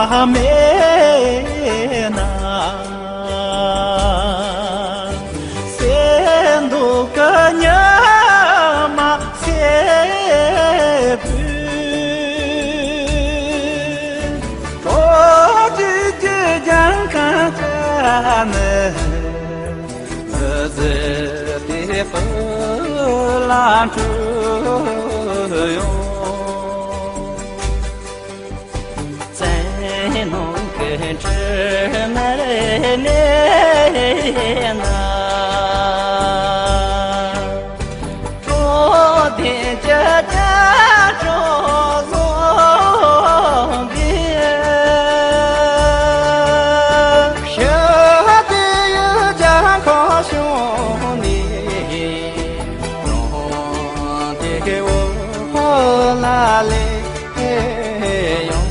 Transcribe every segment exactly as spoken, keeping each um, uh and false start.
མེད་ན། སེམས་སྡུག་གི་ཉི་མ་སེར་པོས། གྲོགས་བཅས་ཀྱི་རྒྱལ་ཁམས་ཀྱི་ནི། བཟི་བཟི་དེ་སྤུ་ལ་འཁྲུལ་ཡོང་། བཙན་གནོན་གྱི་དྲི་མར་གནས་ན། འཕྲོད་བསྟེན་གྱི་རྒྱ་མཚོ་བཟུང་སྟེ། ཞི་བདེ་ཡི་རྒྱལ་ཁམས་བྱུང་ནས། གྲོང་སྡེ་འོག་ལ་སླེབས་ཡོང་།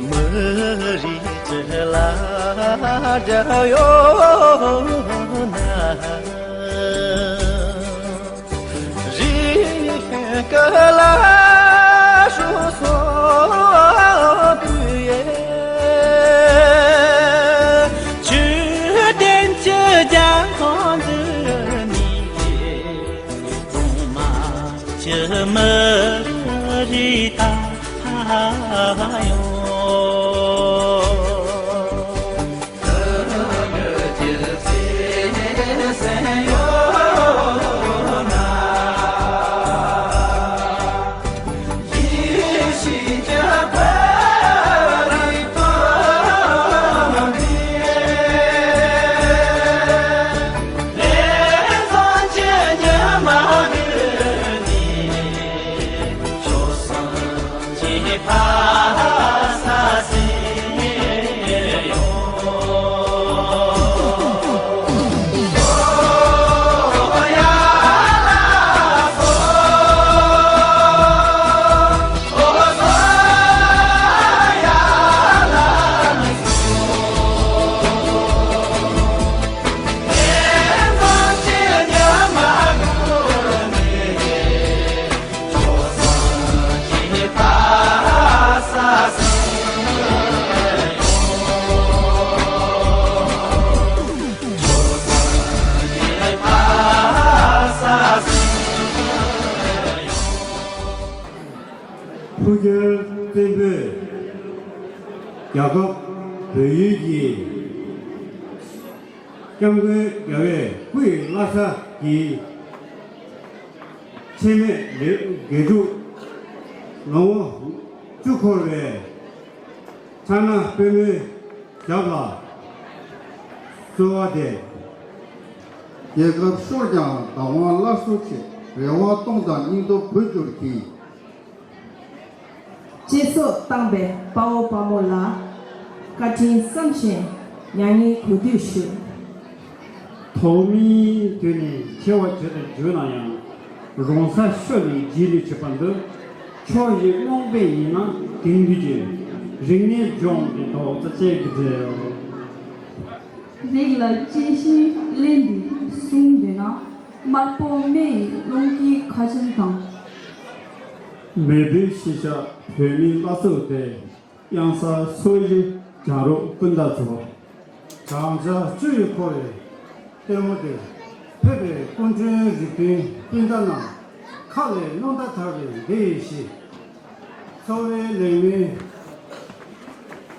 མི་རིགས་སྤྱི་ལ་དགྲ་ཡོད་ན། རིགས་ཀྱི་ལ་ཤུགས་སོགས་དུས་ཡས། ཆོས་ལྡན་གྱི་རྒྱལ་ཁམས་འདི་ནས། གོང་མ་ཁྱིམ་མི་རིགས་དང་ཡོང་། ཕུགས་རྒྱང་བཙན་པོས་རྒྱལ་ཁབ་བོད་ཡུལ་གྱི་སྐྱབས་མགོན་རྒྱལ་བའི་སྐུ་ཡི་བླ་ས་གི་འཆི་མེད་དགེ་ཕྲུག་ངག་དབང་ཆོས་འཁོར་བའི་ཕྱག་ན་པདྨོའི་ཞབས་ལ་གསོལ་བ་འདེབས། རྒྱལ་ཁབ་ཤོར་ཀྱང་བདག་དབང་སླར་གསོ་ཆེད། རེ་བ་སྟོང་དང་སྙིང་སྟོབས་བོད་འགྱུར་གྱིས། གཅེས་སྲོག་བཏང་པའི་དཔའ་བོ་དཔའ་མོ་ལ་བཀའ་དྲིན་བསམ་བཞིན་མྱ་ངན་གུས་འདུད་ཞུ། ཐོག་མའི་དུས་ནས་ཆེ་བ་ཇི་ལྟར་བརྗོད་ན་ཡང་། རོང་ས་ཤོད་ནས་རྗེས་ལུས་བྱེད་པ་འདི། ཕྱོགས་བཞི་རྨོངས་པས་ཡིན་ན་དེང་དུས་ཀྱི། རིག་གནས་སྦྱོང་གི་ཐོག་ཏུ་བཅད་ཀྱི་རེད། རིགས་ལ་གཅེས་ཤིང་ལེན་པའི་གསུང་འདོད་ན། དམར་པོ་སྨན་ཡི་རླུང་གི་ཁ་ཆེམས་དང་། མེས་པོའི་གཤིས་ཆགས་བོད་མིའི་བླ་སྲོག་སྟེ། གཡང་ས་སོགས་བཞི་བྱ་རོག་སྤུན་ཟླ་ཚོ། བྱང་ཆ་བཅུ་ཡིས་འཁོར་བའི་ལྟད་མོ་དེར། ཕེབས་པའི་སྐུ་མགྲོན་རིགས་མཐུན་སྤུན་ཟླ་རྣམས། ཁ་ལས་རླུང་རྟ་དར་བའི་འདི་ཡི་གཞི། འཚོ་བའི་ལེགས་སྨོན་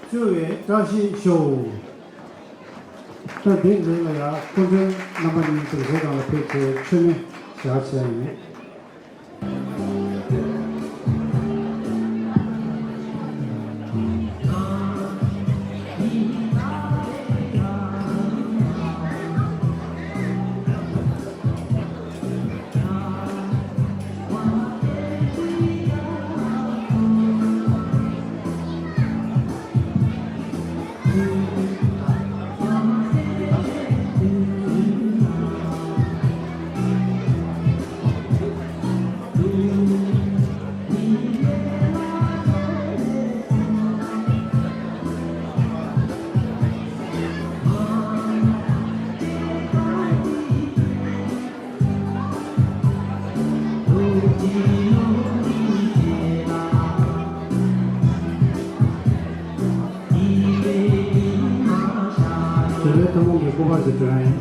བཅོལ་བའི་བཀྲ་ཤིས་ཤོག། ད་འདིའི་རིང་ལ་ཡང་སྐུ་མགྲོན་རྣམ་པ་གཉིས་དུ་བཟོ་དང་ལ་ཕེབས་ཏེ་མཆོད་མེ་བཞག་བྱས་ཡིན། དེ་ལས་ཐུན་མོང་གི་སྐུ་པར་ཞིག་སྒྲོན།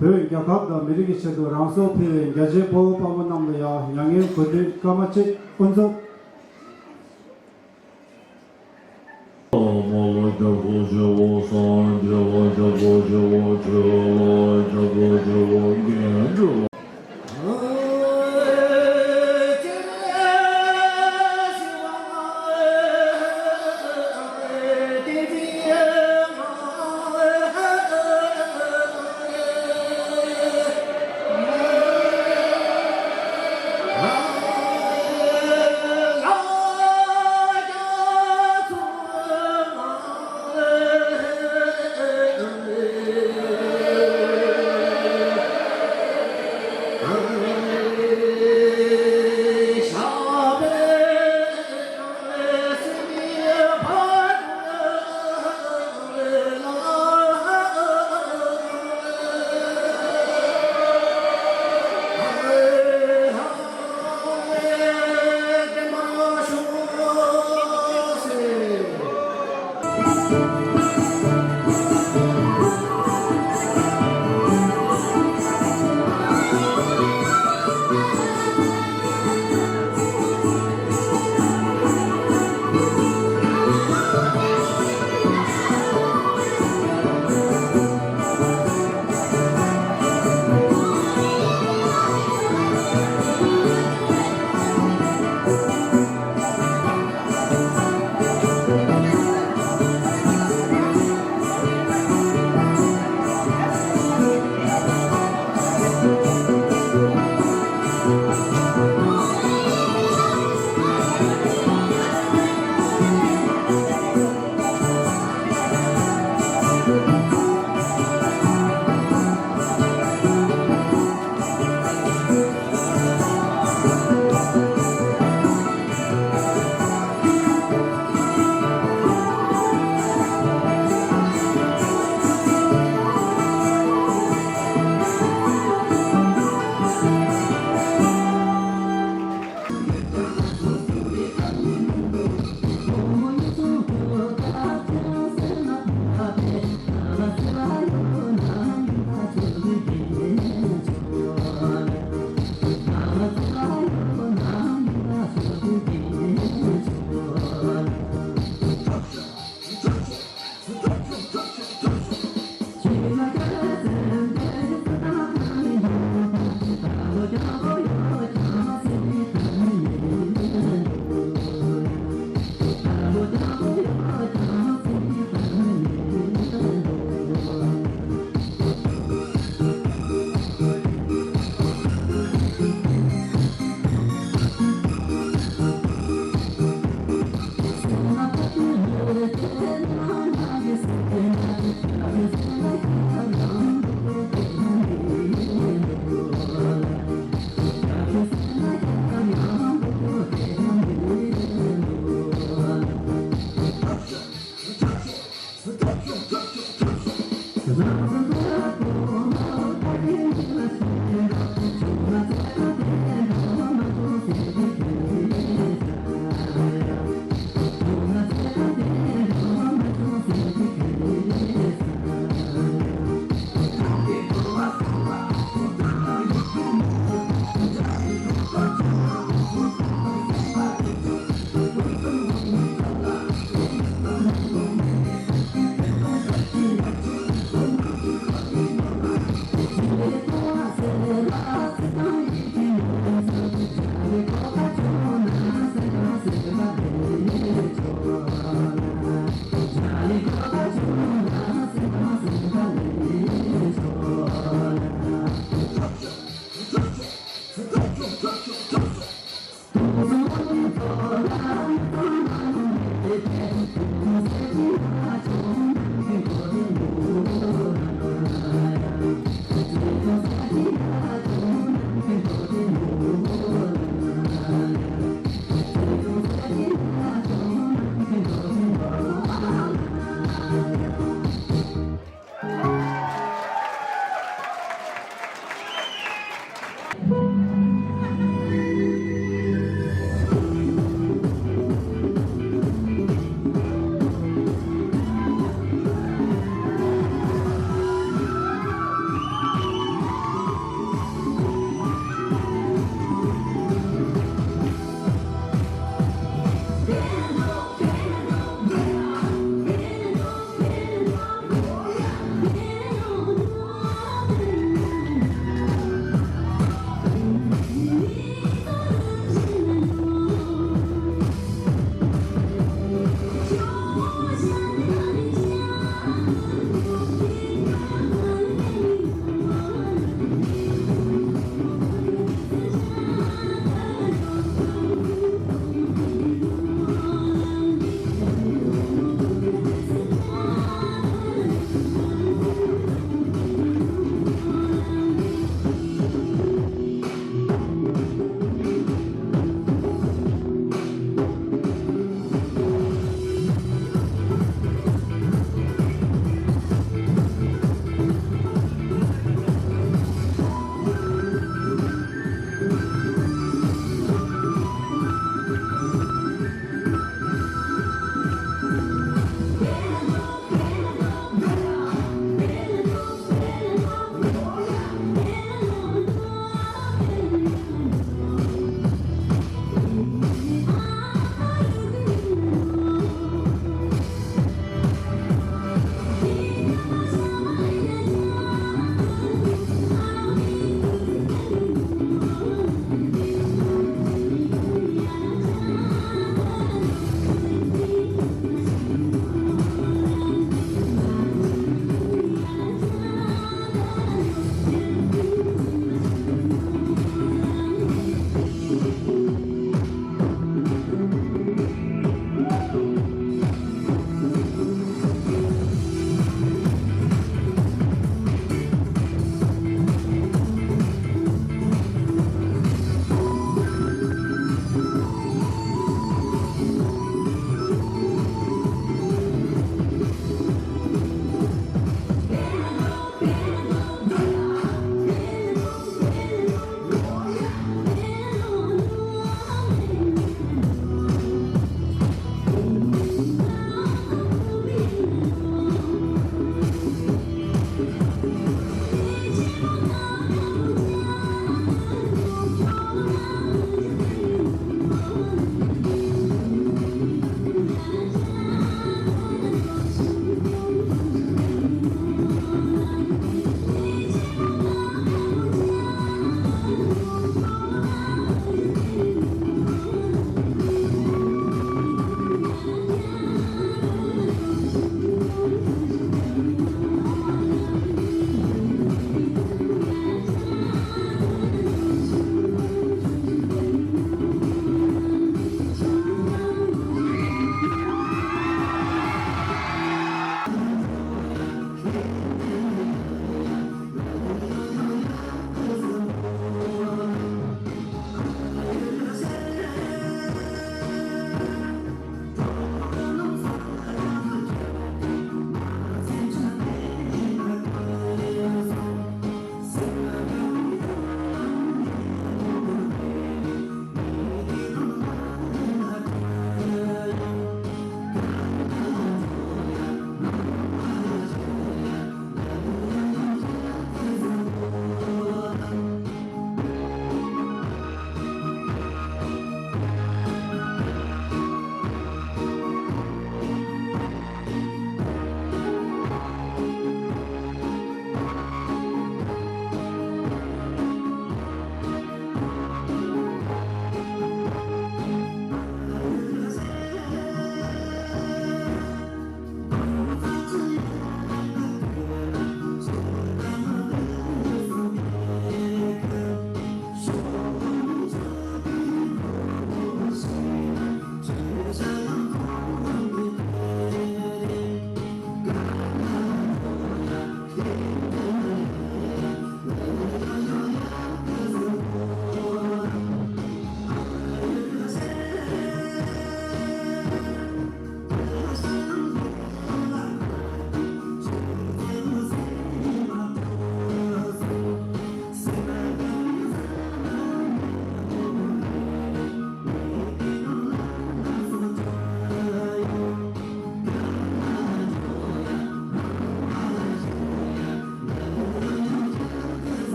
བོད་རྒྱལ་ཁབ་དང་མི་རིགས་ཀྱི་ཆེད་དུ་རང་སྲོག་ཕུལ་བའི་རྒྱ་ཆེའི་ཕོ་བོ་དཔའ་མོ་རྣམས་ལ་ཡང་མྱ་ངན་གུས་འདུད་སྐར་མ་གཅིག་དབུ་འཛུགས།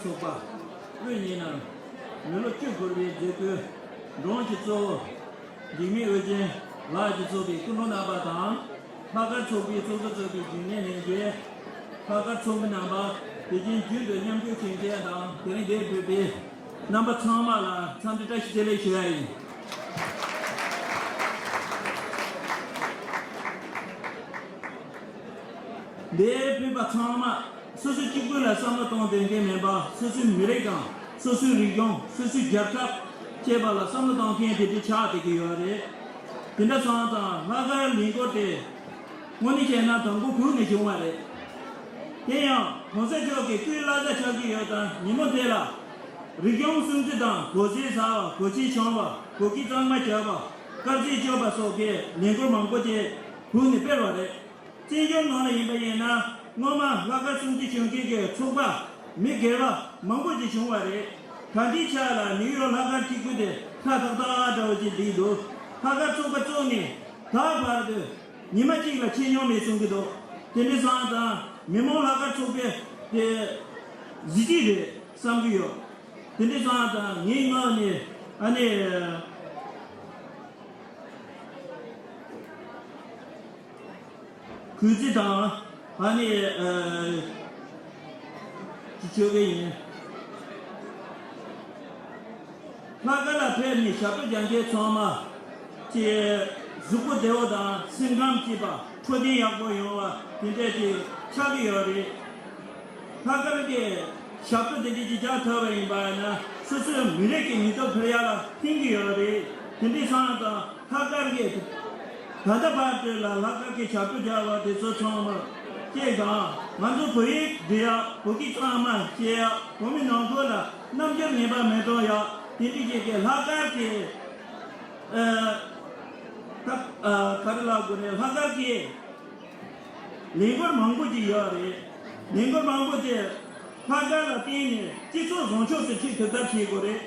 ཚོགས་པ་དབུས་ཉེ་ནང་མི་ལོ་བཅུ་འཁོར་བའི་མཛད་སྒོའི་སྒྲོམ་གྱི་གཙོ་བོ་འཇིགས་མེད་ཨོ་རྒྱན་ལགས་ཀྱིས་གཙོས་པའི་སྐུ་མགྲོན་རྣམ་པ་དང་། ལྷག་དཀར་ཚོགས་པའི་ཚོགས་གཙོ་གཙོས་པའི་རྒྱུན་ལས་ལྷན་རྒྱས། ལྷག་དཀར་ཚོགས་མི་རྣམ་པ། དེ་བཞིན་རྒྱུན་དུ་མཉམ་ཞུགས་བྱེད་མཁན་དང་དེ་རིང་འདིར་ཕེབས་པའི་རྣམ་པ་ཚང་མ་ལ་འཚམས་འདྲི་བཀྲ་ཤིས་བདེ་ལེགས་ཞུ་ཡ་ཡིན། འདིར་ཕེབས་པ་ཚང་མ་སོ་སོ་གཅིག་པུ་ལ་བསམ་བློ་གཏོང་བསྡད་མཁན་མིན་པ། སོ་སོའི་མི་རིགས་དང་། སོ་སོའི་རིག་གཞུང་། སོ་སོའི་རྒྱལ་ཁབ་བཅས་པ་ལ་བསམ་བློ་གཏོང་མཁན་དེ་འདྲ་ཆགས་བསྡད་ཀྱི་ཡོད་རེད། དེ་འདྲ་སོང་ཙང་ལྷག་དཀར་ལས་འགུལ་དེ་དངོས་གནས་བཤད་ན་དང་པོ་གུང་ནས་བྱུང་བ་རེད། དེ་ཡང་གོང་ས་མཆོག་གི་སྐུའི་བླ་གཟའ་ཆགས་ཀྱི་ཡོད་ཙང་ཉིན་མོ་དེ་ལ་རིག་གཞུང་སྲུང་བརྩི་དང་གོ་ཆེན་ཟ་བ། གོ་ཆེན་མཆོང་བ། གོ་སྐུད་གཙང་མ་བྱ་བ། དཀར་རྩེ་སྤྱོད་པ་སོགས་ཀྱི་ལས་འགུལ་མང་པོ་ཅིག་གུང་ནས་སྤེལ་བ་རེད། བཙན་བྱོལ་ནང་ལ་ཡིན་པ་ཡིན་ན་སྔོན་མ་ལྷག་དཀར་སྲུང་བརྩི་བྱུང་མཁན་གྱི་ཚོགས་པ་མི་སྒེར་བ་མང་པོ་ཅིག་བྱུང་བ་རེད། ད་ལྟའི་ཆ་ལ་ནིའུ་ཡོག་ལྷག་དཀར་གཅིག་པུ་དེ་ཁ་ཏག་ཏག་འདྲ་བོ་ཅིག་བསྡད་འདུག་ལྷག་དཀར་ཚོགས་པ་བཙུགས་ནས་ད་བར་དུ་ཉི་མ་གཅིག་ལ་ཕྱིན་མྱོང་མེད་གསུང་གི་འདུག་དེ་འདྲ་སོང་ཙང་མི་མང་ལྷག་དཀར་ཚོགས་པའི་དེ་གཟི་བརྗིད་རེད་བསམ་གྱི་ཡོད། དེ་འདྲ་སོང་ཙང་ངའི་ངག་ནས་ཨ་ནི། གུས་བརྩི་དང་ཨ་ནི་ཨ་ཅི་ཞུ་གི་ཡིན། ལྷག་དཀར་ལ་ཕེབས་ནས་ཞབས་བྲོ་རྒྱག་མཁན་ཚང་མ་གི་གཟུགས་པོ་བདེ་བོ་དང་སེམས་ཁམས་སྐྱིད་པ། འཕྲོད་བསྟེན་ཡག་པོ་ཡོང་བ་དེ་འདྲ་ཅིག་ཆགས་ཀྱི་ཡོད་རེད། ལྷག་དཀར་གྱི་ཞབས་བྲོ་དེ་འདྲ་ཅིག་རྒྱག་ཐུབ་པ་ཡིན་པ་ཡིན་ན་སོ་སོའི་མི་རིགས་ཀྱི་ནུས་སྟོབས་འཕེལ་ཡག་ལ་བརྟེན་གྱི་ཡོད་རེད། དེ་འདྲ་སོང་ཙང་ལྷག་དཀར་གྱི་ད་ལྟ་བར་དུ་ལ་ལྷག་དཀར་གྱི་ཞབས་བྲོ་རྒྱག་པ་དེ་ཚོ་ཚང་མ་སྐྱེས་དང་ང་ཚོ་བོད་ཡིག་འབྲི་ཡག་བོད་སྐད་གཙང་མ་བཤད་ཡག་བོད་མི་ནང་ཁུལ་ལ་རྣམ་འགྱུར་ངན་པ་མི་གཏོང་ཡག་དེ་འདྲ་ཅིག་གི་ལྷག་དཀར་གྱི་ཨ་ད་ཨ་ག་རེ་ལབ་དགོས་རེད། ལྷག་དཀར་གྱི་ལས་འགུལ་མང་པོ་ཅིག་ཡོད་རེད། ལས་འགུལ་མང་པོ་དེ་ལྷག་དཀར་ལ་བརྟེན་ནས་སྤྱི་ཚོགས་བཟང་ཕྱོགས་སུ་ཁྲིད་ཐུབ་ཐབས་བྱེད་དགོས་རེད།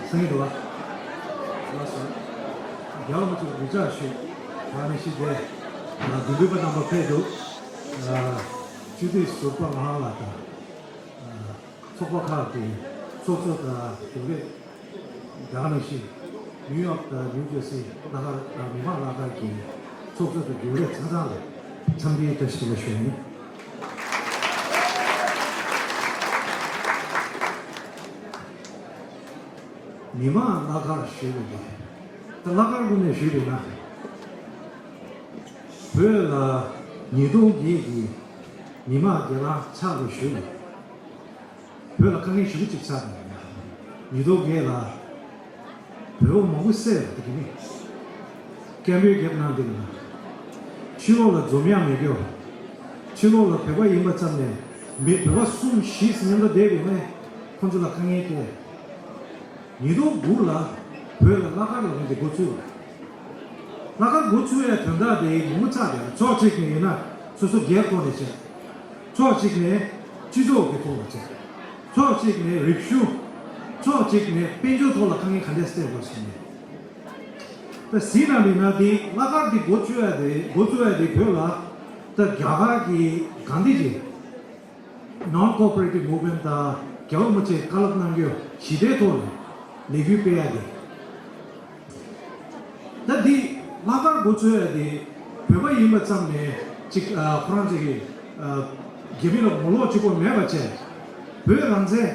སང་ཉིན་འདུག་བ། ལགས་སོ། རྒྱལ་བ་རིན་པོ་ཆེ་གི་གདུལ་བྱ་ཞུས། ད་ནི་ཤི་དེ། དགེ་འདུན་པ་རྣམ་པ་ཕེབས་འདུག་སྤྱི་ཟླ་ཟུར་པ་ལྔ་ལ་དང་། ཚོགས་པ་ཁག་གི་ཚོགས་གཙོ་དང་རྒྱུན་ལས། དེ་ག་ནང་བཞིན་ནིའུ་ཡོག་དང་ནིའུ་ཇར་སི་གླ་གར་དང་མི་མང་གླ་གར་གྱི་ཚོགས་གཙོ་དང་རྒྱུན་ལས་ཚང་ཚང་ལ་འཚམས་འདྲིའི་བཀྲ་ཤིས་བདེ་ལེགས་ཞུ་ཡིན། མི་མང་གླ་གར་ཞུས་པ་དེ། ད་གླ་གར་ངོས་ནས་ཞུས་པ་ཡིན་ན། བོད་ལ་ཉིས་སྟོང་བརྒྱད་ཀྱི་མི་མང་སྒེར་ལངས་ཆགས་པ་ཞུས་ནས། བོད་ལ་དཀའ་ངལ་ཞེ་པོ་ཅིག་ཆགས་འདུག་ཉིས་སྟོང་བརྒྱད་ལ་བོད་པ་མང་པོ་བསད་པ་དེ་གི་ནི། སྐད་འབོད་བརྒྱབ་གནང་འདུག་ན། ཕྱི་ལོགས་ལ་འཛོམས་ཡག་མེད་སྐྱོ། ཕྱི་ལོགས་ལ་བོད་པ་ཡིན་པ་ཙམ་ནས་མི་བོད་པ་གསུམ་བཞི་ཙམ་མཉམ་དུ་བསྡད་པའི་ངས་ཁོང་ཚོ་ལ་དཀའ་ངལ་སྤྲད། ཉིས་སྟོང་དགུ་ལ་བོད་ལ་གླ་གར་ལ་ངོས་འཛིན་འགོ་ཚུགས། གླ་གར་འགོ་ཚུགས་ཡ་དོན་དག་དེ་མང་པོ་ཆགས་བསྡད། ཕྱོགས་གཅིག་ནས་ཡིན་ན་སོ་སོ་སྒེར་ཐོག་ནས་བྱས། ཕྱོགས་གཅིག་ནས་སྤྱི་ཚོགས་ཀྱི་ཐོག་ལ་བྱས། ཕྱོགས་གཅིག་ནས་རིག་གཞུང་། ཕྱོགས་གཅིག་ནས་དཔལ་འབྱོར་ཐོག་ལ་དཀའ་ངལ་ག་འདྲས་སྤྲད་དགོས་ཟེར་ནས། ད་གཟིགས་ན་མིན་ན་དེ་གླ་གར་དེ་འགོ་བཙུགས་ཡ་དེ་འགོ་བཙུགས་ཡ་དེ་བོད་ལ་ད་རྒྱ་གར་གྱི་གྷན་དྷི་ཇི་Non-Cooperative Movement དང་རྒྱལ་བ་རིན་པོ་ཆེས་བཀའ་སློབ་གནང་རྒྱུ་ཞི་བདེའི་ཐོག་ནས་ལས་འགུལ་སྤེལ་ཡ་དེ། ད་འདི་གླ་གར་འགོ་ཚུགས་ཡ་དེ་བོད་པ་ཡིན་པ་ཙམ་ནས་ཅིག་ཨ་ཁོ་རང་ཚོ་གི་ཨ་རྒྱ་མི་ལ་ངོ་ལོག་གཅིག་པོ་མེད་པ་བྱས། བོད་རང་བཙན་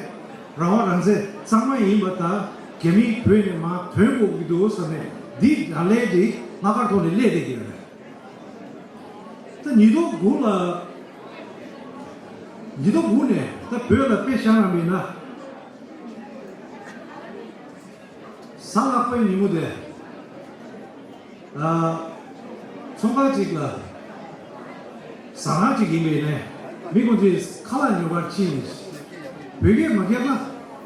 རང་དབང་རང་བཙན་གཙང་མ་ཡིན་པ་དང་རྒྱ་མི་བོད་ནས་མར་ཐོན་དགོས་ཀྱི་འདུག་ཟེར་ནས་འདི་ལ་ལས་འདི་གླ་གར་ཐོག་ནས་སླེབས་བསྡད་ཀྱི་ཡོད་རེད། ད་ཉིས་སྟོང་དགུ་ལ། ཉིས་སྟོང་དགུ་ནས་ད་བོད་ལ་དཔེ་བཞག་ན་མིན་ན། གཟའ་ལྷག་པའི་ཉིན་མོ་དེ། ཨ། ཚོང་ཁང་ཅིག་ལ། ཟ་ཁང་ཅིག་ཡིན་པའི་ནས་མི་ཁོང་ཚོས་ཁ་ལག་ཉོ་གར་ཕྱིན་ནས། བོད་སྐད་མ་ཁྱབ་ན་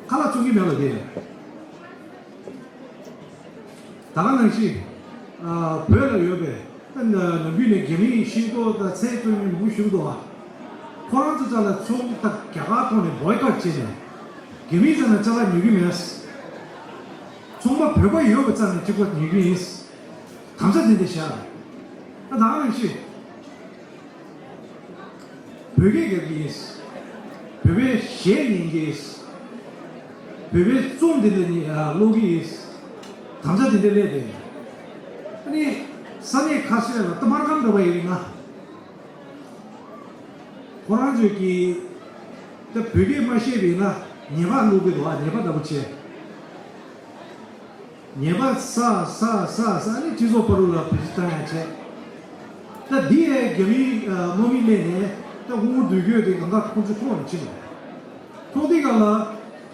ཁ་ལག་བཙོང་གི་མེད་པ་དེ་རེད། ད་ག་ནང་བཞིན། ཨ། བོད་ལ་ཡོད་པའི་ད་ནམ་རྒྱུན་ནས་རྒྱ་མིའི་ཤིང་ཏོག་དང་ཚལ་བཙོང་མཁན་མང་པོ་ཞིག་འདུག་བ། ཁོ་རང་ཚོ་རྩ་ལ་ཚོང་ད་རྒྱ་གར་ཐོག་ནས་བོའི་ཀོཊ་བྱས་ནས་རྒྱ་མིའི་རྩ་ནས་ཅ་ལག་ཉོ་གི་མེད། ཚོང་པ་བོད་པ་ཡོད་པ་རྩ་ནས་གཅིག་པ་ཉོ་གི་ཡིན། དམ་བཅའ་འདི་འདྲ་བཞག་ད་ག་ནང་བཞིན། བོད་སྐད་རྒྱག་གི་ཡིན། བོད་པའི་གཞས་ཉན་གི་ཡིན། བོད་པའི་རྩོམ་འདི་འདྲ་ཉན་ཨ་ཀློག་གི་ཡིན། དམ་བཅའ་འདི་འདྲ་སླེབས་ཏེ། ཨ་ནི་ས་གནས་ཁ་ཤས་ལ་ད་སྨར་ཁམས་འདྲ་བ་ཡིན་ན། ཁོ་རང་ཚོས་ཀྱི་ད་བོད་སྐད་མ་ཤེས་པ་ཡིན་ན་ཉེས་པ་བླུག་གི་འདུག་ཨ་ཉེས་པ་འདྲ་པོ་བྱས། ཉེས་པ་ས་ས་ས་ས་ནི་སྤྱི་ཚོགས་བར་ལ་བེད་སྤྱོད་བཏང་ཡ་བྱས། ད་འདི་ཡའི་རྒྱ་མིའི་དམག་མི་སླེབས་ནས་ད་དབུ་མོ་སྡུད་རྒྱུ་དེ་གང་ག་ཁོང་ཚོ་ཐོག་ནས་ཕྱིན་པ་རེད། ཐོག་དེ་ག་ལ་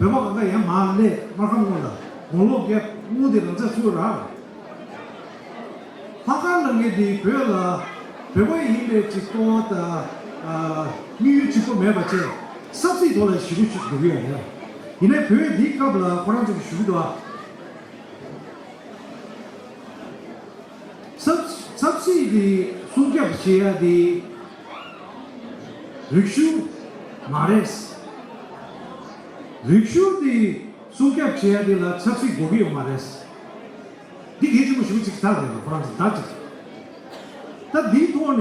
བོད་པ་གང་ག་ཡང་མར་སླེབས་སྨར་ཁམས་སྔོན་ལ་ངོ་ལོག་རྒྱབ་དབུ་མོ་དེ་རང་ཚ་ཚུར་རག་ལྷག་དཀར་ལ་ངས་འདི་བོད་ལ་བོད་པ་ཡིན་པའི་གཅིག་པོ་དང་དམིགས་ཡུལ་གཅིག་པོ་མེད་པ་བྱས་ས་ཚིགས་ཐོག་ལ་ཞི་བོ་ཞིག་འགྲོ་གི་ཡོད་རེད། ཡིན་ནའི་བོད་འདིའི་སྐབས་ལ་ཁོ་རང་ཚོ་གི་ཞུ་གི་འདུག་ཨ། ཆབ་ཆབ་སྲིད་དེ་སྲུང་སྐྱོབ་བྱེད་ཡ་དེ་རིག་གཞུང་མ་རེད། རིག་གཞུང་དེ་སྲུང་སྐྱོབ་བྱེད་ཡ་དེ་ལ་ཆབ་སྲིད་དགོས་ཀྱི་ཡོད་མ་རེད། འདི་གལ་ཆེན་པོ་ཞེ་པོ་ཅིག་ཆགས་རེད་ལ་ཁོ་རང་ཚོ་ད་ཅིག་ད་འདིའི་ཐོག་ནས་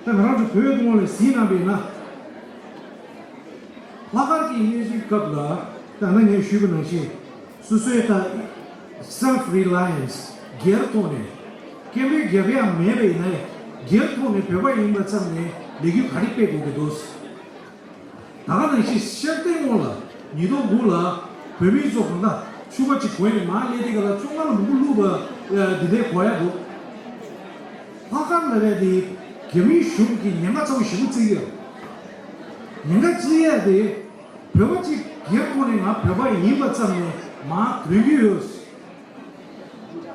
ད་ང་རང་ཚོ་བོད་ཐོག་ལ་གཟིགས་གནང་པས་ན། ལྷག་དཀར་གྱི་སྙན་ཞུའི་སྐབས་ལ་ད་ནང་ངས་ཞུས་པ་ནང་བཞིན་སོ་སོའི་ད་self reliance སྒེར་ཐོག་ནས་སྐད་འབོད་རྒྱབ་ཡ་མེད་པ་ཡིན་ན་ཡང་སྒེར་ཐོག་ནས་བོད་པ་ཡིན་པ་ཙམ་ནས་ལས་འགུལ་ག་རེ་སྤེལ་དགོས་ཀྱི་འདུག་ད་ག་ནང་བཞིན་ཤར་བསྟན་དབང་ལ་ཉིས་སྟོང་དགུ་ལ་བོད་མིའི་ཚོགས་གང་ལྟར་ཕྱུ་པ་གཅིག་གོན་ནས་མར་སླེབས་དུས་ག་ལ་བཅོ་ལྔ་ལ་མང་པོ་བླུགས་པ་འདི་འདྲའི་གོ་ཡ་འདུག་ལྷག་དཀར་ལ་རེད་དེ་རྒྱ་མིའི་གཞུང་གིས་ཉེན་ཁ་ཚ་པོ་ཞེ་པོ་བརྩི་གི་ཡོད། ཉེན་ཁ་བརྩི་ཡ་དེ་བོད་པ་གཅིག་སྒེར་ཁོ་ནས་ང་བོད་པ་ཡིན་པ་ཙམ་ནས་མར་ཐོན་གྱི་ཡོད།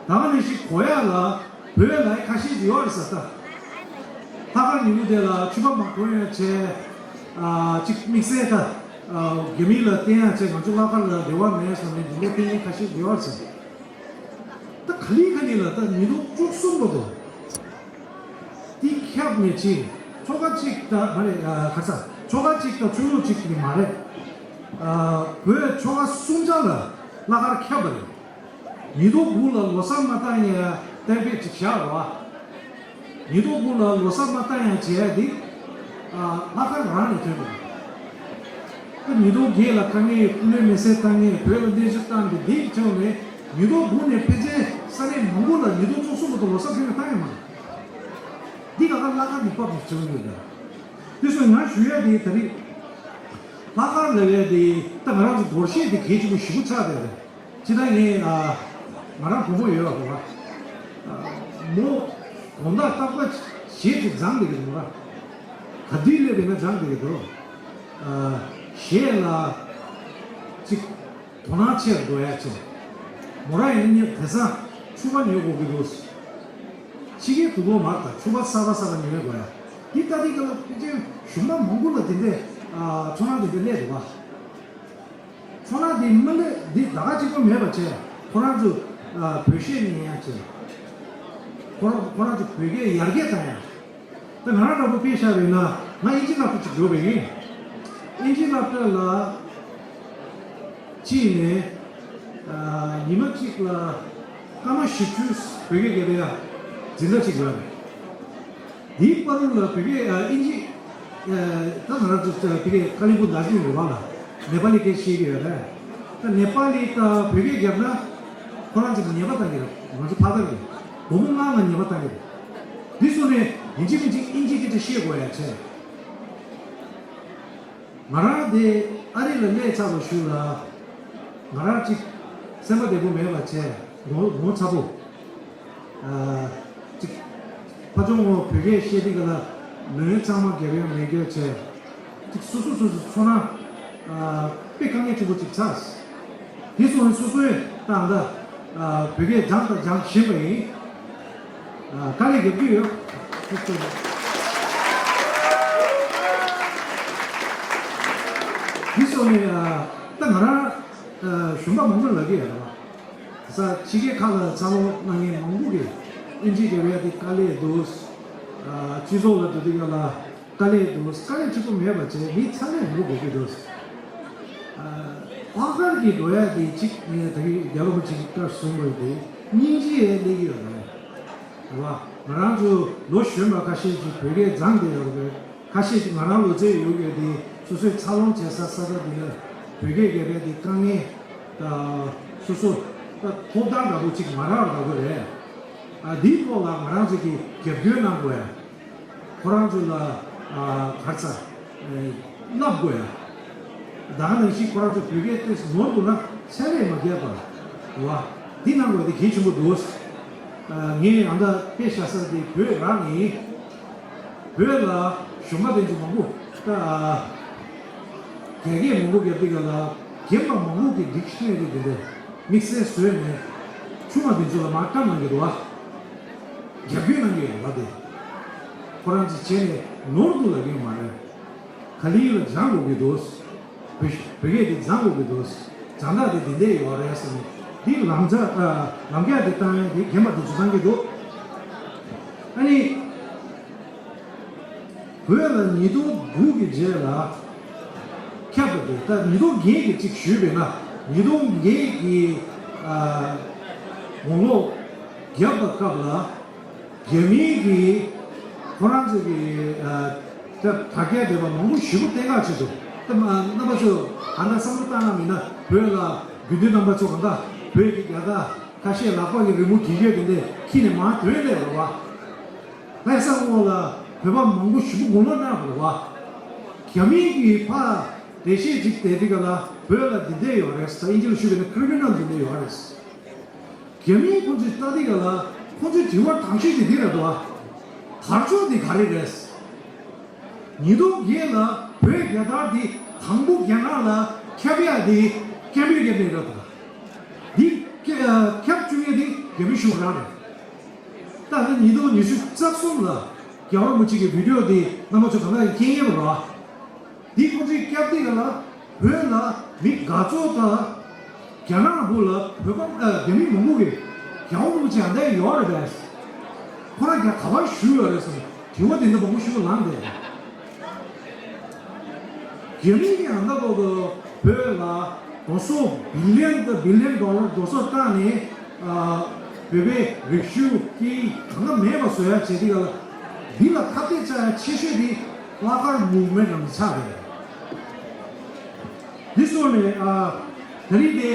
ད་ག་ནང་བཞིན་གོ་ཡ་ལ་བོད་ལ་ཁ་ཤས་ཡོད་རེད་ཟེར་ད། ལྷག་དཀར་ཉིན་མོ་དེ་ལ་ཕྱུ་པ་མ་གོན་ཡ་བྱས། ཨ་གཅིག་དམིགས་བསལ་ད། ཨ་རྒྱ་མི་ལ་བརྟེན་ཡ་བྱས་ང་ཚོ་ལྷག་དཀར་ལ་འབྲེལ་བ་མེད་ཟེར་ནས་འདི་འདྲ་བསྟན་མཁན་ཁ་ཤས་ཡོད་རེད་ཟེར། ད་ག་ལེ་ག་ལེ་ལ་ད་ཉིས་སྟོང་བཅུ་གསུམ་ལོ་དོ། དེ་ཁྱབ་ནས་ཅི། ཆོལ་ཁ་གཅིག་ད་མ་རེད་ཨ་ཁ་ས་ཆོལ་ཁ་གཅིག་ད་ཆོས་ལུགས་གཅིག་གི་མ་རེད། ཨ་བོད་ཆོལ་ཁ་གསུམ་ཆ་ལ་ ལྷག་དཀར་ཁྱབ་པ་རེད། ཉིས་སྟོང་དགུ་ལ་ལོ་གསར་མ་བཏང་ཡ་གཏན་འབེབས་ཅིག་བཞག་རོགས། ཉིས་སྟོང་དགུ་ལ་ལོ་གསར་མ་བཏང་ཡ་བྱས་ཏེ། ཨ། ལྷག་དཀར་རང་ནས་ཐོན་པ་རེད། ད་ཉིས་སྟོང་བརྒྱད་ལ་དཀའ་ངལ་སྐུ་ལུས་མེ་སྲེག་བཏང་ངེས། བོད་ལ་གནས་ཆུ་བཏང་སྟེ་འདི་བྱུང་ནས། ཉིས་སྟོང་དགུ་ནས་ཕལ་ཆེར་ས་གནས་མང་པོ་ལ་ཉིས་སྟོང་བཅུ་གསུམ་བར་དུ་ལོ་གསར་ཁྱོན་ནས་བཏང་ཡ་མ་རེད། འདི་ག་ག་ལྷག་དཀར་གྱི་བབ་ནས་བྱུང་ཡོད་ལ། དེ་སོང་ང་ཞུ་ཡ་དེ་ད་རེས། ལྷག་དཀར་ལབ་ཡ་དེ་ད་ང་རང་ཚོ་སྒོར་གཞས་དེ་གལ་ཆེན་པོ་ཞེ་པོ་ཆགས་བསྡད་རེད། ཅི་ད་ངས་ཨ། ང་རང་བུ་མོ་ཡོད་པ་རེད་བ། ཨ། མོ་དགོང་དག་རྟག་པར་གཞས་དེ་སྦྱངས་བསྡད་ཀྱི་འདུག་ར། ག་དུས་སླེབས་པ་ཡིན་ན་སྦྱངས་བསྡད་ཀྱི་འདུག་ཨ། གཞས་ལ་ཅིག་དོ་སྣང་ཆེར་འགྲོ་ཡ་ཆེ། མོ་རང་ཡིན་ན་ངས་དེང་སང་ཕྱུ་པ་ཉོ་དགོས་ཀྱི་འདུག་ཕྱི་རྒྱལ་དུ་གོ་མར་དང་ཕྱུ་པ་གསར་པ་གསར་པ་ཉོས་དགོས་ཡ། འདི་ལྟ་དུས་སྐབས་ལ་ཕལ་ཆེར་གཞུང་མང་པོ་ལ་དེ་འདྲས་ཨ། ཚོར་སྣང་དེ་འདྲས་སླེབས་འདུག་བ། ཚོར་སྣང་དེ་མི་སླེབས། འདི་ད་ག་གཅིག་པོ་མེད་པ་བྱས། ཁོ་རང་ཚོ་ཨ། བོད་གཞས་ཉན་ཡ་བྱས། ཁོ་རང་ཁོ་རང་ཚོ་བོད་སྐད་ཡར་རྒྱས་བཏང་ཡ། ད་ང་རང་འདྲ་པོ་དཔེ་བཞག་པ་ཡིན་ན། ང་ཨིན་ཇི་སློབ་གྲྭ་ཅིག་འགྲོ་བ་ཡིན། ཨིན་ཇི་སློབ་གྲྭ་ལ་ཕྱིན་ནས་ཨ། ཉི་མ་གཅིག་ལ་སྐར་མ་བཞི་བཅུ་བོད་སྐད་རྒྱབ་ཡ་འཛིན་གྲྭ་ཅིག་ཡོད་རེད། དེའི་བར་དུ་ལ་བོད་སྐད་ཨ། ཨིན་ཇི་ཨ། ད་ང་རང་ཚོ་བོད་སྐད་ཀ་ལིམ་པོང་དར་ཇི་ལིང་རེད་བ་ལ། ནེ་པ་ལི་སྐད་ཤེས་ཀྱི་ཡོད་རེད། ད་ནེ་པ་ལི་དང་བོད་སྐད་རྒྱབ་ན་ཁོ་རང་ཚོ་ཉེས་པ་བཏང་གི་རེད། ང་ཚོ་ཕར་བཏང་གི་རེད། སྒོར་མོ་ལྔ་ལྔ་ཉེས་པ་བཏང་གི་རེད། འདི་སོང་ནས་ཡིན་གཅིག་མིན་གཅིག་ཨིན་ཇི་སྐད་ཆ་བཤད་དགོས་ཡ་བྱས། ང་རང་དེ་ཨ་རི་ལ་སླེབས་ཚར་བ་ཞུ་ལ། ང་རང་གཅིག་སེམས་པ་བདེ་པོ་མེད་པ་བྱས། ངོ་ངོ་ཚ་པོ། ཨ། གཅིག་ཕ་ཆུང་ངོ་བོད་སྐད་བཤད་དུས་ག་ལ་ལོན་ཚང་མ་རྒྱབ་ཡ་མེད་རྒྱུ་བྱས། གཅིག་སོ་སོ་སོ་སོ་ཚོར་སྣང་ཨ། དཔེ་དཀའ་ངལ་ཆེན་པོ་གཅིག་ཚར། དེ་སོང་ནས་སོ་སོའི་ཏང་ད་ཨ། བོད་སྐད་སྦྱངས་དང་སྦྱང་བཞིན་པ་ཡིན། ཨ། དཀའ་ལས་རྒྱབ་ཀྱི་ཡོད། དེ་སོང་ནས་ཨ། ད་ང་རང་ཨ། གཞོན་པ་མང་པོ་ལབ་ཀྱི་ཡོད་རེད་བ། ས་ཕྱི་རྒྱལ་ཁག་ལ་འཚར་ལོངས་གནང་མཁན་མང་པོ་གིས་ཨིན་ཇི་རྒྱབ་ཡ་དེ་དཀའ་ལས་འདུག་ཨ། སྤྱི་ཚོགས་ལ་འགྲོ་དུས་སྒང་ལ་དཀའ་ལས་འདུག་དཀའ་ལས་གཅིག་པོ་མེད་པ་བྱས། མི་ཚང་མས་འགྲོ་དགོས་ཀྱི་འདུག་ཨ། ལྷག་དཀར་གྱི་འགྲོ་ཡ་དེ་གཅིག་ངས་ད་གིན་རྒྱལ་བ་རིན་པོ་ཆེ་གིས་བཀའ་གསུངས་པ་དེ་སྙིང་རྗེ་སླེབས་ཀྱི་ཡོད་རེད། རེད་བ། ང་རང་ཚོ་ལོ་གཞོན་པ་ཁ་ཤས་ཀྱིས་བོད་སྐད་སྦྱངས་བསྡད་ཡོད་རེད། ཁ་ཤས་ཀྱིས་ང་རང་ལོ་ཚད་ཡོད་ཡོད་དེ་སོ་སོའི་འཚར་ལོངས་བྱེད་ས་ས་ཆ་འདི་ལ་བོད་སྐད་རྒྱབ་ཡ་དེ་དཀའ་ངལ་ད་སོ་སོ་ད་ཐོབ་ཐང་འདྲ་པོ་ཅིག་མ་རག་འདྲ་པོ་རེད། ཨ། འདིའི་ཐོག་ལ་ང་རང་ཚོ་གིས་རྒྱབ་སྐྱོར་གནང་དགོས་ཡ། ཁོ་རང་ཚོ་ལ་ཨ། ག་རེ་ཟ། ཨེ། བསླབ་དགོས་ཡ། ད་ག་ནང་བཞིན་ཁོ་རང་ཚོ་བོད་སྐད་དེ་ནོར་འདུག་ན་ཚད་ལས་མ་བརྒལ་བར་བ། འདི་གནང་དགོས་དེ་གལ་ཆེན་པོ་འདུག་ཨ། ངས་ཨ་ད་དཔེ་བཞག་ས་དེ་བོད་རང་ཡིན། བོད་ལ་གཞོན་པ་དེ་ཚོ་མང་པོ་ད་ཨ། རྒྱ་སྐད་མང་པོ་རྒྱབ་དུས་སྒང་ལ་རྒན་པ་མང་པོ་གིས་ཌིག་ཤ་ནེ་རི་དེ་འདྲ་དམིགས་བསལ་བཟོས་ནས་ཆུང་བ་དེ་ཚོ་ལ་མར་བཀྲམ་གནང་གི་འདུག་བ། རྒྱབ་སྐྱོར་གནང་གི་ཡོད་རེད་བ། དེ་ཁོ་རང་ཚོ་བྱས་ནས་ནོར་འདུག་ལབ་ཀྱི་ཡོད་མ་རེད། ག་ལེར་ལ་སྦྱང་དགོས་ཀྱི་འདུག་བོད་བོད་སྐད་དེ་སྦྱང་དགོས་ཀྱི་འདུག་སྦྱང་སྟངས་དེ་དེ་འདྲས་ཡོད་རེད་ཟེར་ནས་འདི་ལམ་ལྕག་ཨ། ལམ་རྒྱགས་དེ་བཏང་ཡ་དེ་རྒན་པ་དེ་ཚོ་བཏང་གི་འདུག་ཨ་ནི། བོད་ལ་ཉིས་སྟོང་དགུ་གི་རྗེས་ལ་ཁྱབ་པ་དེ། ད་ཉིས་སྟོང་བརྒྱད་ཀྱི་གཅིག་ཞུས་པས་ན། ཉིས་སྟོང་བརྒྱད་ཀྱི་ཨ། དགུང་ལོ་བརྒྱབ་པ་སྐབས་ལ་རྒྱ་མིའི་གི་ཁོ་རང་ཚོ་གི་ཨ། ད་དྲ་རྒྱ་དེ་བ་མང་པོ་ཞེ་པོ་བསྟན་ག་བྱེད་འདུག་ད་མ་རྣམ་པ་ཚོ་ཨ་ད་བསམ་བློ་བཏང་ན་མིན་ན། བོད་ལ་དགེ་འདུན་རྣམ་པ་ཚོ་གང་ལྟར་བོད་ཀྱི་རྒྱལ་དར་ཁ་ཤས་ལག་པ་གི་རི་མོ་གྱེས་ཡོད་དེ་འདྲས་འཁྱེར་ནས་མར་ཐོན་སླེབས་རེད་བ། ལྷ་ས་སྔོན་ལ་བོད་པ་མང་པོ་ཞེ་པོ་དགུང་ལོ་གནང་བ་རེད་བ། རྒྱ་མིའི་གི་ཕར་འགྲེལ་བཤད་ཅིག་བལྟས་དུས་སྒང་ལ་བོད་ལ་འདི་འདྲས་ཡོད་རེད། ད་ཨིན་ཇི་ལ་ཞུས་པ་ཡིན་ན་ཁི་རི་མི་ནལ་འདི་འདྲས་ཡོད་རེད། རྒྱ་མིའི་ཁོང་ཚོས་ལྟ་དུས་སྒང་ལ་ཁོང་ཚོའི་དྲི་བ་དང་ཤོས་དེ་འདི་རེད་བ། དར་ལྕོག་འདི་ག་རེ་རེད། ཉིས་སྟོང་བརྒྱད་ལ་བོད་རྒྱལ་དར་འདི་དང་པོ་རྒྱ་ནག་ལ་ཁྱབ་ཡ་འདི་ཀེམ་བྷེལ་ཡ་ནས་རེད་ད། འདི་ཁྱབ་བཅུག་ཡ་འདི་རྒྱ་མི་གཞུང་རང་རེད། ད་ལྟ་ཉིས་སྟོང་ཉི་ཤུ་རྩ་གསུམ་ལ་རྒྱལ་བ་རིན་པོ་ཆེ་གི་བི་ཌིའོ་འདི་རྣམ་པ་ཚོ་གང་ལ་མཁྱེན་ཡོད་རེད་བ། འདི་ཁོང་ཚོས་སྐྱབས་དེ་ག་ལ་བོད་ལ་མི་དགའ་ཚོར་དང་རྒྱ་ནག་བུ་ལ་བོད་པ་ཨ་རྒྱ་མི་མང་པོ་གིས་རྒྱལ་བ་རིན་པོ་ཆེ་ཡང་བསྡད་ཡོད་རེད་པས། ཁོ་རང་རྒྱ་ག་པར་བཞུགས་ཡོད་རེད་ཟེར་ནས་དྲི་བ་དེ་འདྲ་མང་པོ་ཞིག་ལངས་བསྡད། རྒྱ་མི་གིས་ཡང་ད་གོ་གོ་བོད་ལ་ རྡོ་སོལ་བི་ལི་ཡན་དང་བི་ལི་ཡན་ཌོ་ལར་རྡོ་སོལ་བཏང་ནས། ཨ། བོད་པའི་རིག་གཞུང་སྐད་ཡིག་གང་ག་མེད་པ་བཟོ་ཡ་བྱེད་དུས་ག་ལ། འདི་ལ་ཁ་གཏད་བཅག་ཡ་ཆེ་ཤོས་དེ་གླ་དཀར་མུབ་མེན་ཊི་ནང་ཆགས་རེད། འདི་སོང་ནས། ཨ། ད་རིང་དེ།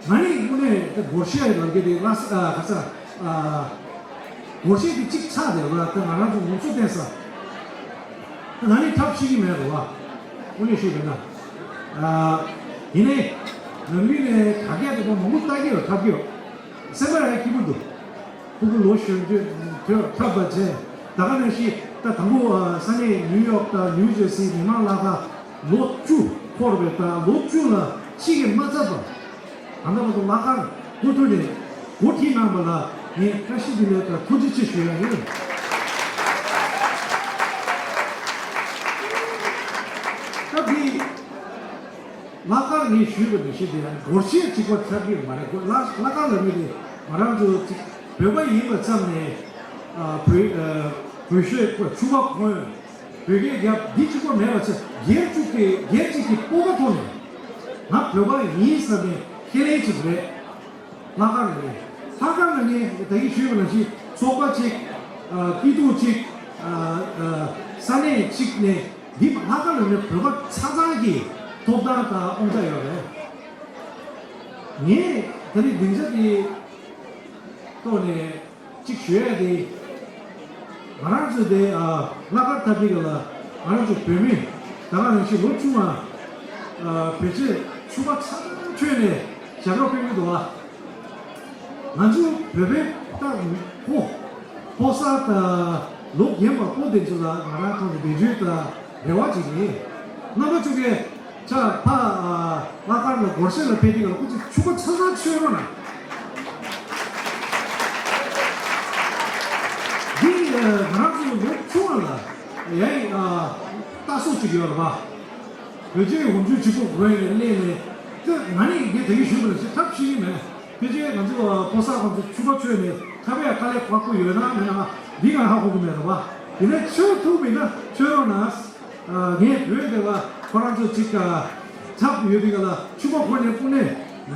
ང་ནི་དངོས་གནས་དེ་སྒོར་གཞས་ལབ་མཁན་དེ་ལ། ཨ། ག་ས། ཨ། སྒོར་གཞས་དེ་གཅིག་ཆགས་བསྡད་པ་ལ། ད་ང་རང་ཚོ་ངོ་ཚ་བསྟན་ས། ད་ང་ནི་ཐབས་ཤེས་ཀྱི་མེད་རེད་བ། དངོས་གནས་ཤོད་པ་ཡིན་ན། ཨ། ཡིན་ནའི་ནམ་རྒྱུན་ནས་དྲ་རྒྱ་དེ་མང་པོ་ལྟ་གི་ཡོད། འཁྲབ་གི་ཡོད། སེམས་པ་ཡང་སྐྱིད་པོ་འདུག་ཕྲུ་གུ་ལོ་གཞོན་དུས་འཁྲབ་པ་བྱས། ད་ག་ནང་བཞིན་ད་དང་པོ། ཨ། ས་གནས་ནིའུ་ཡོག་དང་ནིའུ་ཇར་སི་མི་མང་གླ་དཀར་ལོ་བཅུ་འཁོར་བའི། ད་ལོ་བཅུ་ལ་གཅིག་གིས་མ་ཚར་བར། ད་ལྟ་བར་དུ་གླ་དཀར་འགོ་ཁྲིད་ནས་འགོ་ཁྲིད་གནང་བ་ལ་ངས་བཀྲ་ཤིས་བདེ་ལེགས་དང་ཐུགས་རྗེ་ཆེ་ཞུ་ཡ་ཡིན། སྐབས་འདི་གླ་དཀར་ངས་ཞུས་པ་ནང་བཞིན་དེ་ཡང་སྒོར་གཞས་གཅིག་པ་ཆགས་ཀྱི་མ་རེད། གླ་གླ་དཀར་ལབ་མཁན་དེ་ང་རང་ཚོ་གཅིག་བོད་པ་ཡིན་པ་ཙམ་ནས། ཨ། བོད། ཨ། བོད་གཞས་ཕྱུ་པ་གོན། བོད་སྐད་རྒྱབ། འདི་གཅིག་པོ་མེད་པ་བྱས། སྒེར་གཅིག་གི་སྒེར་གཅིག་གི་སྤོབས་པ་ཐོག་ནས་ང་བོད་པ་ཡིན་བསམ་པའི་ཁས་ལེན་ཅིག་རེད། གླ་དཀར་ལ་ངས། གླ་དཀར་ལ་ངས་ད་གིན་ཞུས་པ་ནང་བཞིན་ཚོགས་པ་གཅིག་ཨ། སྐྱིད་སྡུག་གཅིག་ཨ། ཨ། ས་གནས་གཅིག་ནས་འདི་གླ་དཀར་ལ་ངས་བོད་པ་ཆ་ཚང་གི་ཐོབ་ཐང་དང་དབང་ཆ་ཡོད་རེད། ངས་ད་རེས་སྡིངས་ཆ་འདི་ཐོག་ནས། གཅིག་ཞུ་ཡ་དེ། ང་རང་ཚོ་དེ། ཨ། གླ་དཀར་འཐབ་དུས་ག་ལ་ང་རང་ཚོ་བོད་མི་ད་ག་ནང་བཞིན་ལོ་ཆུང་བ། ཨ། བོད་ཆས་ཕྱུ་པ་ཚང་མ་ཁྱོན་ནས་ཞབས་བྲོ་ཕེབས་ཀྱི་འདུག་བ། ང་ཚོ་བོད་པའི་ད་ཕོ་ཕོ་གསར་དང་ལོ་རྒན་པ་པོ་དེ་ཚོ་ལ་ང་རང་ཚོ་གི་བེད་སྤྱོད་དང་རེ་བ་ཅིག་ཡིན། རྣམ་པ་ཚོ་གིས། ཆ་ཕ། ཨ། གླ་དཀར་ལ་སྒོར་གཞས་ལ་ཕེབས་དུས་ག་ལ་ཁོ་ཚོས་ཕྱུ་པ་ཆ་ཚང་མཆོད་རོགས་གནང་། འདི། ཨ། ང་རང་ཚོ་ལོ་ཆུང་བ་ལ་ཡ། ཨ། ལྟ་སྲོལ་ཅིག་ཡོད་རེད་པ། བོད་ཆས་འོག་འཇུག་གཅིག་པོ་གོན་ནས་སླེབས་ནས། དེ་ང་ནི་འདི་དེ་གི་ཞུ་བ་ལ་ཞེ་ཐབས་ཤེས་ཀྱི་མེད། ཕལ་ཆེར་ང་ཚོ་ཕོ་གསར་ཁོང་ཚོ་ཕྱུ་པ་མཆོད་ནས་ཁ་པའི་དཀའ་ལས་ཁག་པོ་ཡོད་ན་མེད་ན་འདི་ང་ཧ་གོ་གི་མེད་རེད་པ། ཡིན་ན་མཆོད་ཐུབ་མེད་ན་མཆོད་རོགས་གནང་། ཨ། ངས་བོད་དེ་བ་ཁོ་རང་ཚོ་གཅིག་ཨ། འཁྲབ་ཡོད་དུས་ག་ལ་ཕྱུ་པ་གོན་ནས་དངོས་གནས་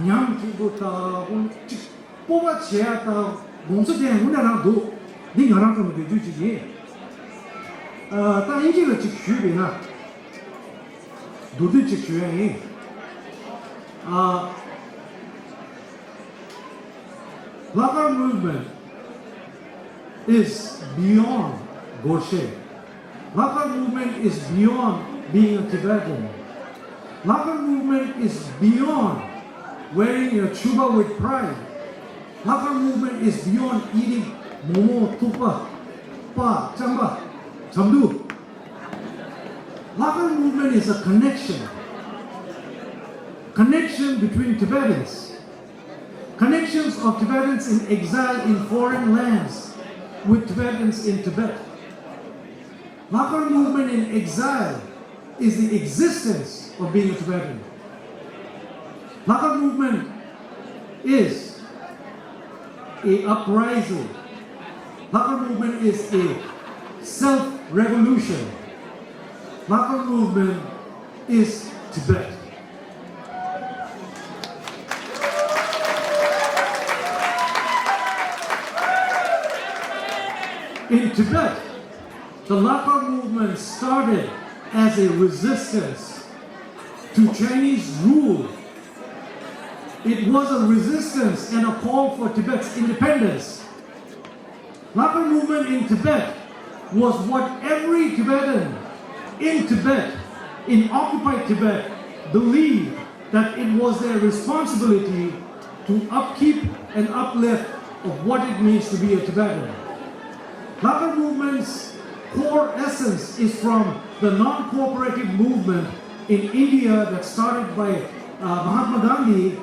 ཉམས་ཆེན་པོ་དང་། དངོས་གཅིག་སྤོབས་པ་བྱེད་ཡ་དང་དགོངས་ཚུལ་དེ་དངོས་གནས་རང་འདུག་འདི་ང་རང་ཚོ་ལ་འགྲེལ་བརྗོད་ཅིག་ཡིན། ཨ། ད་དབྱིན་ཇི་ལ་ཅིག་ཞུས་པས་ན། མདོར་བསྡུས་ཅིག་ཞུ་ཡ་ཡིན། ཨ། གླ་དཀར་movement is beyond སྒོར་གཞས། གླ་དཀར་movement is beyond being a Tibetan. གླ་དཀར་movement is beyond wearing a chuba with pride. གླ་དཀར་movement is beyond eating མོག་མོག་ཐུག་པ་པ་ཅམ་པ་ཇམ་དུ། གླ་དཀར་movement is a connection, connection between Tibetans, connections of Tibetans in exile in foreign lands with Tibetans in Tibet. གླ་དཀར་movement in exile is the existence of being a Tibetan. གླ་དཀར་movement is a uprising. གླ་དཀར་movement is a self-revolution. གླ་དཀར་movement is Tibet. In Tibet, the Lakar movement started as a resistance to Chinese rule. It was a resistance and a call for Tibet's independence. Lakar movement in Tibet was what every Tibetan in Tibet, in occupied Tibet, believed that it was their responsibility to upkeep and uplift of what it means to be a Tibetan. Lakar movement's core essence is from the non-cooperative movement in India that started by uh, Mahatma Gandhi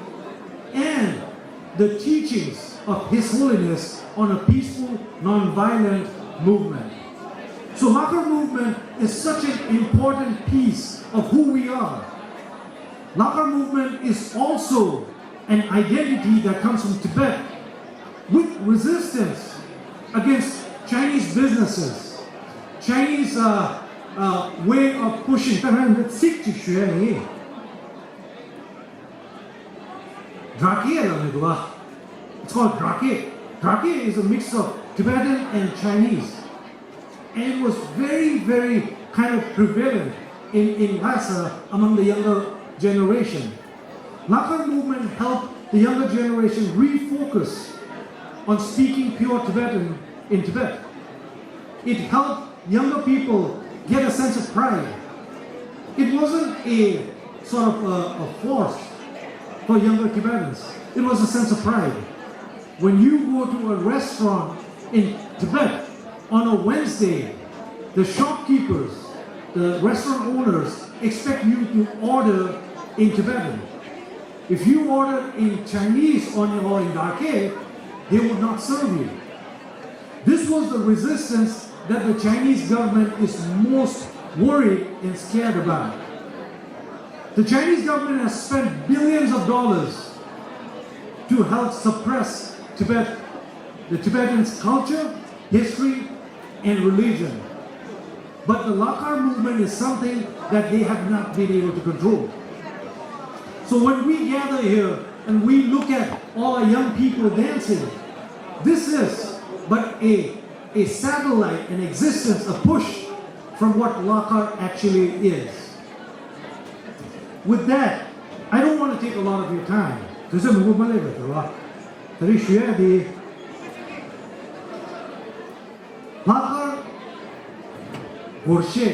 and the teachings of His Holiness on a peaceful, non-violent movement. So Lakar movement is such an important piece of who we are. Lakar movement is also an identity that comes from Tibet with resistance against Chinese businesses, Chinese uh, uh, way of pushing. ད་ང་འདི་ཚིག་ཅིག་ཞུ་ཡ་ཡིན། Draki ལབ་ནས་འདུག་བ། It's called Draki. Draki is a mix of Tibetan and Chinese. And it was very, very kind of prevalent in, in Lhasa among the younger generation. Lakar movement helped the younger generation refocus on speaking pure Tibetan in Tibet. It helped younger people get a sense of pride. It wasn't a sort of a, a force for younger Tibetans. It was a sense of pride. When you go to a restaurant in Tibet on a Wednesday, the shopkeepers, the restaurant owners expect you to order in Tibetan. If you order in Chinese or in Darke, they would not serve you. This was the resistance that the Chinese government is most worried and scared about. The Chinese government has spent billions of dollars to help suppress Tibet, the Tibetans' culture, history, and religion. But the Lakar movement is something that they have not been able to control. So when we gather here and we look at all our young people dancing, this is but a, a satellite, an existence, a push from what Lakar actually is. With that, I don't want to take a lot of your time. དུས་ཚོད་མང་པོ་མ་སླེབས་པ་རེད་བ། ད་རེས་ཞུ་ཡ་དེ། ལྷག་དཀར་སྒོར་གཞས།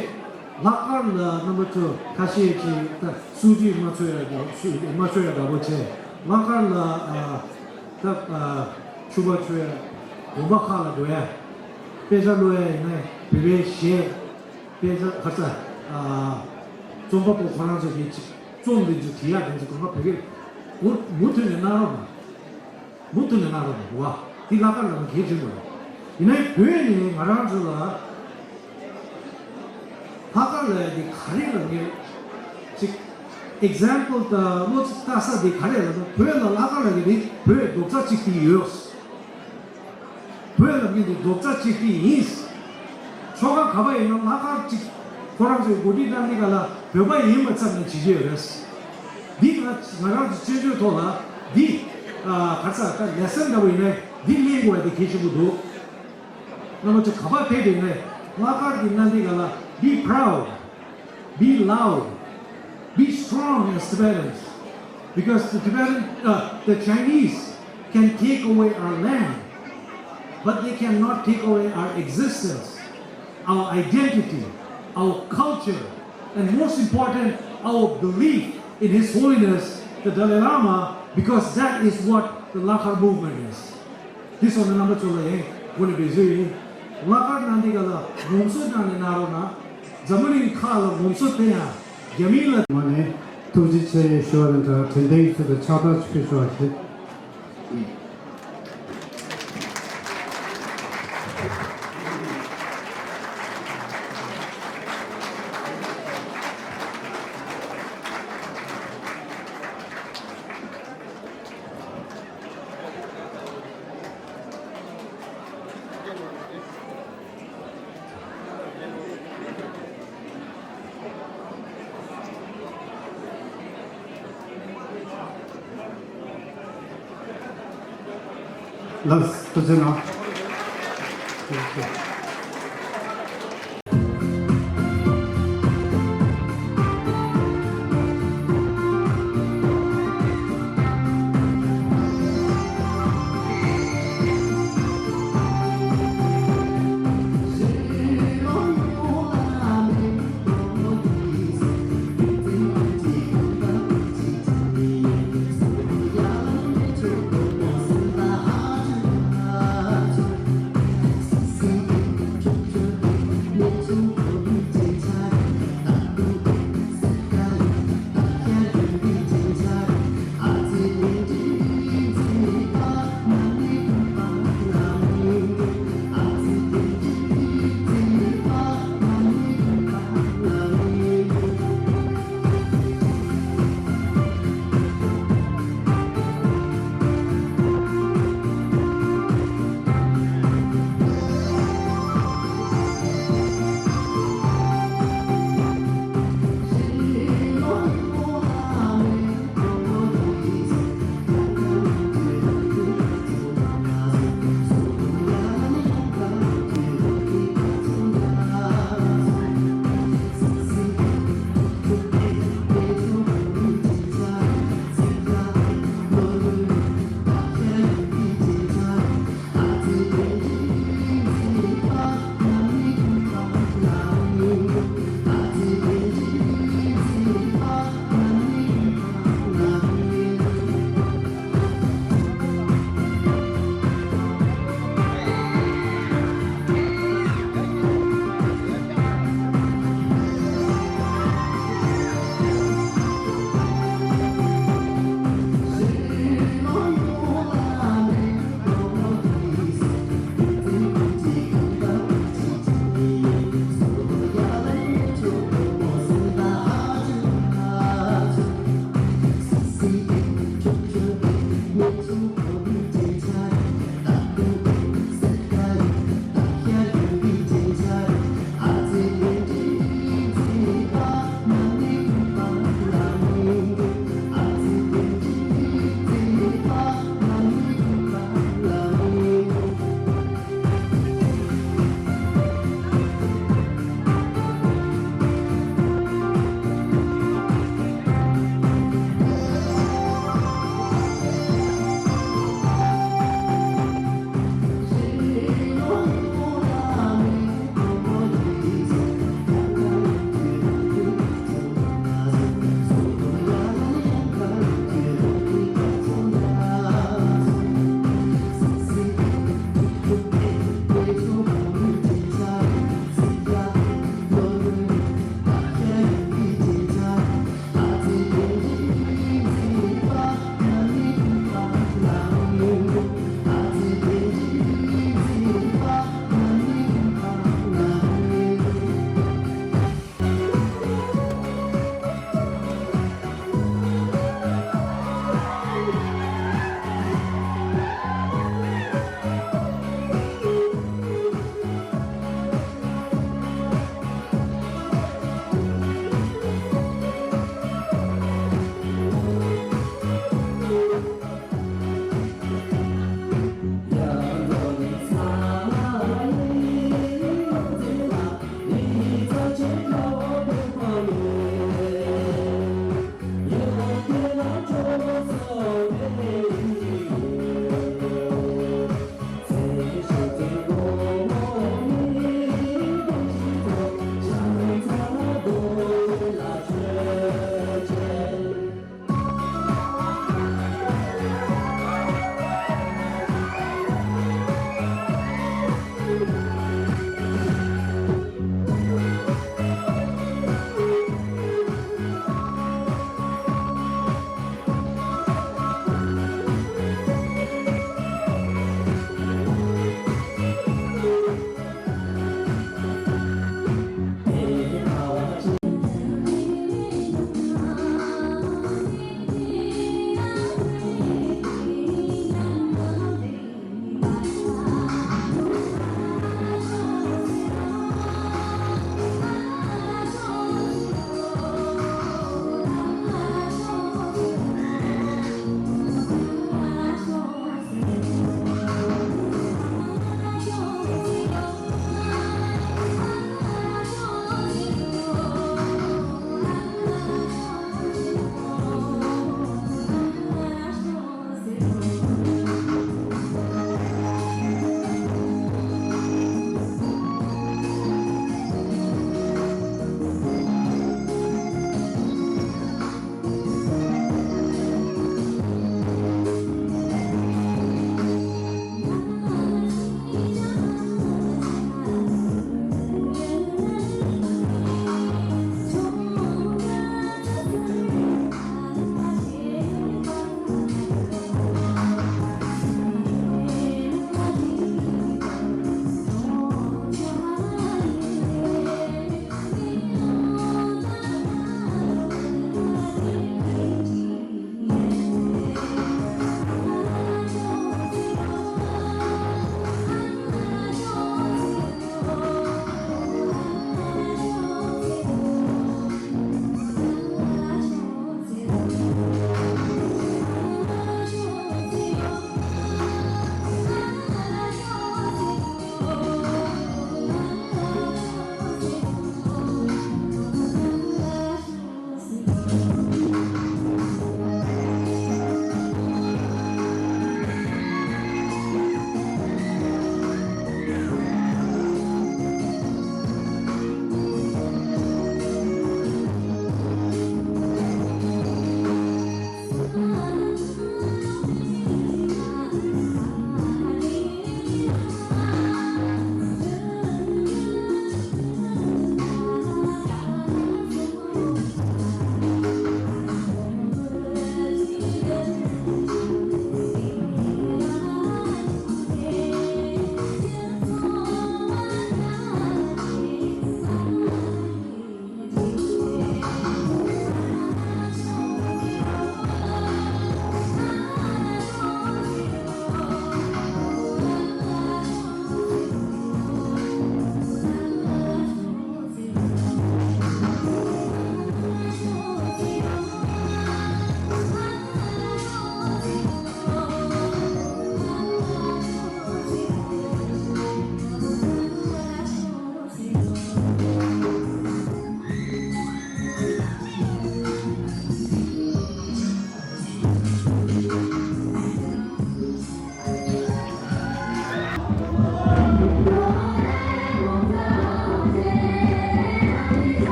ལྷག་དཀར་ལ་རྣམ་པ་ཚོ་ཁ་ཤས་ཀྱིས་ད་སུ་ཇི་མ་མཆོད་ཡ་འདྲ་སུ་མ་མཆོད་ཡ་འདྲ་པོ་བྱས། ལྷག་དཀར་ལ་ཨ་ད་ཨ་ཕྱུ་པ་མཆོད་ཡ། དགོན་པ་ཁག་ལ་འགྲོ་ཡ། དཔེ་ཆ་ཀློག་ཡ་ཡིན་ན་བོད་པའི་གཞས། དཔེ་ཆ་ཁ་ས་ཨ་རྩོམ་པ་པོ་ཁོ་རང་ཚོ་གི་རྩོམ་འདི་ཚོ་བྲིས་ཡ་འདི་ཚོ་དགོན་པ་བོད་སྐད་མུ་མུ་མཐུད་ནས་གནང་རོགས་གནང་། མུ་མཐུད་ནས་གནང་རོགས་གནང་། འདུག་བ། འདི་ལྷག་དཀར་ལ་གལ་ཆེན་པོ་རེད། ཡིན་ནའི་བོད་ནས་ང་རང་ཚོ་ལ་ལྷག་དཀར་ལ་ཡ་འདི་ག་རེ་ལབ་ངེས་ཅིག example དང་བློ་ཅིག་ལྟ་ས་འདི་ག་རེ་ལབ་ན། བོད་ལ་ལྷག་དཀར་ལ་ཡ་འདི་བོད་རྡོག་རྩ་གཅིག་སྒྲིལ་ཡོད། བོད་ལ་མི་འདི་རྡོག་རྩ་གཅིག་སྒྲིལ་ཡིན། ཆོལ་ཁ་ག་པ་ཡིན་ན་ལྷག་དཀར་གཅིག་ཁོ་རང་ཚོའི་འགོ་ཁྲིད་རྣམ་པ་ག་ལ་བོད་པ་ཡིན་པ་ཙམ་ནས་བྱེད་ཀྱི་ཡོད་རེད། འདི་ང་ང་རང་ཚོ་སྤྱི་ཚོགས་ཐོག་ལ་འདི་ཨ་ག་ས་ད་ལེ་སན་འདྲ་བོ་ཡིན་ནའི་འདི་གླེང་དགོས་པ་དེ་གལ་ཆེན་པོ་འདུག་རྣམ་པ་ཚོ་ག་པ་ཕེབས་པ་ཡིན་ནའི་ལྷག་དཀར་གྱི་རྣམ་པ་ག་ལ་be proud, be loud, be strong as Tibetans. Because the Tibetan, uh, the Chinese can take away our land, but they cannot take away our existence, our identity, our culture, and most important, our belief in His Holiness the Dalai Lama, because that is what the Lakar movement is. This one the number two ལ་ཡིན། འགོ་ནས་འབད་བཟོས་ཡིན། ལྷག་དཀར་གནང་འདི་ག་ལ་ངོམ་སོ་གནང་ནས་གནང་རོགས་གནང་། འཛམ་བུ་གླིང་ཁག་ལ་ངོམ་སོ་བསྟན་ཡ། རྒྱ་མི་ལ། མ་ནས་ཐུགས་རྗེ་ཆེ་ཞུ་བ་དང་སྦྲགས་དྲན་རྟེན་ཚུལ་དུ་ཕྱག་རྟགས་ཅིག་ཕུལ་ཞུ་བ་ཞུ། ལགས་སོ། ཐུགས་རྗེ་གནང་།